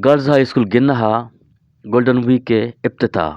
گرلز ہائی اسکول گنہ ءَ گولڈن ویک ءِ افتتاح۔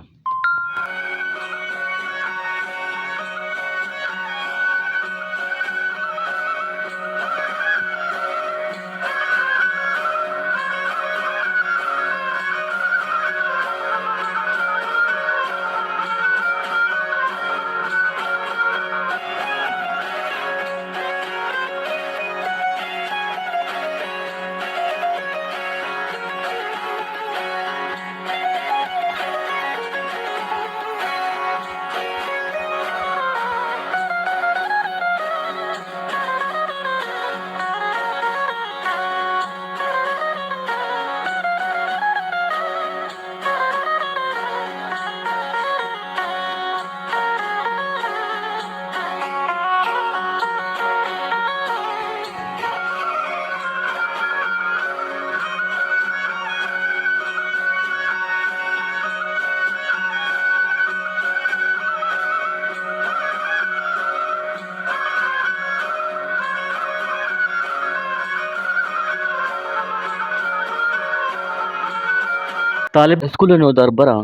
طالب اسکول ءِ نودربراں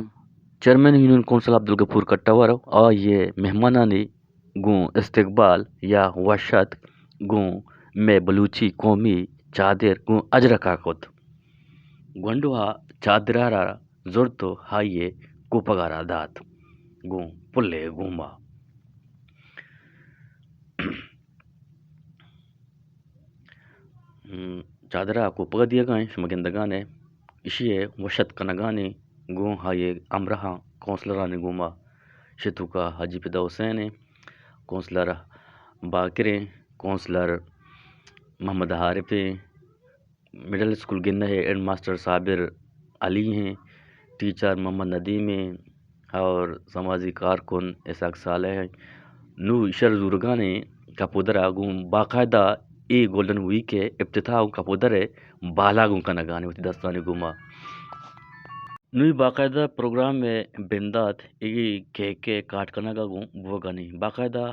چیئرمین یونین کونسل عبدالغفور کٹور ءَ آئی ءِ مہمانانی گوں استقبال یا وش اتک گوں مئے بلوچی قومی چادر گوں اجرکا کت۔ گونڈو ءَ چادر ءَ را زرت ءُ آئی ءِ کوپگ ءَ را دات گوں پل ءِ گوما۔ ہم، چادر ءَ کوپگ ءَ دیگ ءَ ایں، شما گندگ ءَ ئے، ایشی ءِ وش اتک کنگ ءَ ایں، گوں آئی ءِ ہمراہاں کونسلرانی گوما شتوکا حاجی فدا حسین ایں، کونسلر باقر ایں، کونسلر محمد عارف ایں، مڈل اسکول گنہ ءِ ہیڈ ماسٹر صابر علی ایں، ٹیچر محمد ندیم ایں اور سماجی کارکن اسحاق صالح ایں۔ نوں ایشر زورگ ءَ ایں کپودر ءَ گوں باقاعدہ اے گولڈن ویک ءِ افتتاح گوں کپودر ءِ بالا گوں کنگ ءَ ایں وتی دستانی گوما۔ نوں باقاعدہ پروگرام ءِ بندات اے کیک ءِ کاٹ کنگ ءَ گوں بوگ ءَ ایں۔ باقاعدہ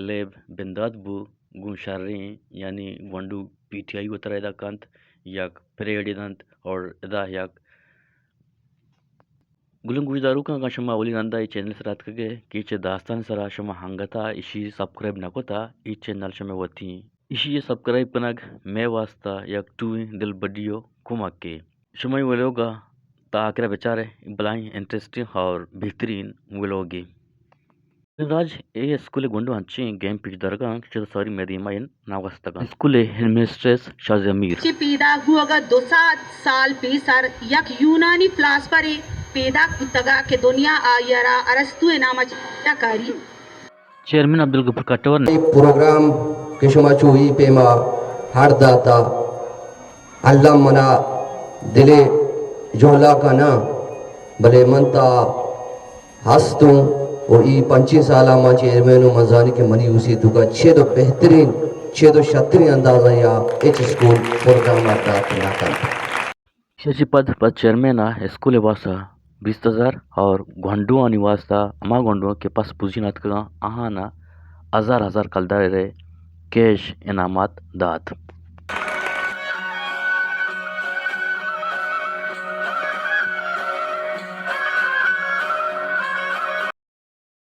لیب بندات بو گوں شریں، یعنی گونڈو پی ٹی آئی وترا ادا کنت، یک پریڈے دنت اور ادا یک گلیں گوشداروکاں، اگاں شما اولی رندا اے چینل سرا اتکگ ئے کہ چہ داستان سرا شما انگتا ایشی سبسکرائب نہ کتا، اے چینل شمئے وتی ایں۔ ایشی ءِ سبسکرائب کنگ مئے واسطہ یک ٹوئیں دلبڈی ءُ کمکے۔ شمئے ویلوگ ءَ تا آخر ءَ بچارے، بلاہیں انٹرسٹنگ اور بہترین ویلوگے۔ راج، اے اسکول ءِ گونڈو انچیں گیم پیش دارگ ءَ انت کہ چد ساری مئے دیما اے نہ گوستگ انت۔ اسکول ءِ ہیڈمسٹریس شازیہ میر۔ چہ پیداک بوگ ءَ دو سد سال پیسر یک یونانی فلاسفرے پیداک بوتگ ءَ کہ دنیا آئی ءَ را ارسطو ءِ نام ءَ چہ کاری۔ چیئرمین عبدالغفور کٹور۔ اے پروگرام کہ شما چو اے پیما ہر داتا، الم منا دل ءِ جہلا کناں، بلے من تا ہستوں و اے پنچیں سالا ما چیئرمین و من زانی کہ منی اوسی توکا چد و بہترین، چد و شترین اندازہ یا ہچ اسکول پروگرام دات نہ کنت۔ ایشی پد پد چیئرمین ءَ اسکول ءِ واسطہ بیست ہزار اور گونڈوانی واسطہ ہما گونڈو کہ پس پوزیشن اتکگاں آہانا ہزار ہزار کلدار ءِ کیش انعامات دات۔